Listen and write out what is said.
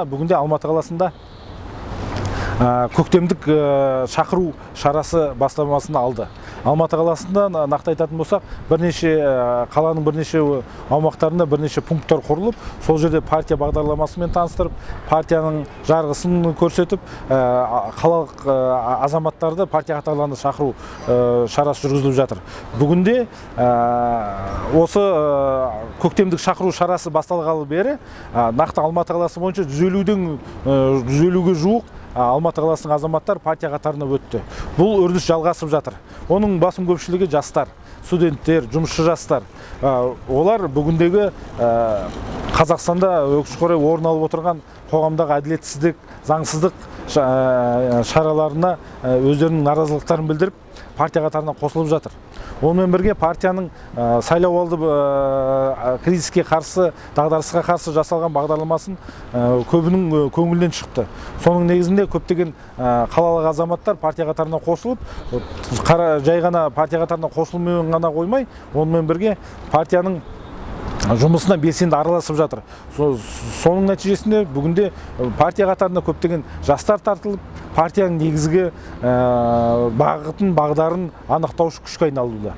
Бүгінде Алматы қаласында көктемдік шақыру шарасы бастамасын алды. Алматы қаласында, нақты айтатын болсақ, бірнеше қаланың бірнеше аумақтарында бірнеше пункттар құрылып, сол жерде партия бағдарламасымен таныстырып, партияның жарғысын көрсетіп, қалалық азаматтарды партия қатарларына шақыру шарасы жүргізіліп жатыр. Бүгінде осы көктемдік шақыру шарасы басталғалы бері нақты Алматы қаласы бойынша 150-ге жуық Алматы қаласының азаматтар партия қатарына өтті. Бұл үрдіс жалғасып жатыр. Оның басым көпшілігі жастар, студенттер, жұмысшы жастар. Олар бүгіндегі Қазақстанда, өкінішке орай, орын алып отырған қоғамдағы әділетсіздік, заңсыздық шараларына өздерінің наразылықтарын білдіріп, партия қатарына қосылып жатыр. Онымен бірге партияның сайлауалды кризиске қарсы, дағдарысқа қарсы жасалған бағдарламасын көбінің көңілінен шықты. Соның негізінде көптеген қалалық азаматтар партия қатарына қосылып, жай ғана партия қатарына қосылумен ғана қоймай, онымен бірге партияның жұмысына белсенді араласып жатыр. Соның нәтижесінде бүгінде партия қатарына көптеген жастар тартылып, партияның негізгі бағытын, бағдарын анықтаушы күшке айналуда.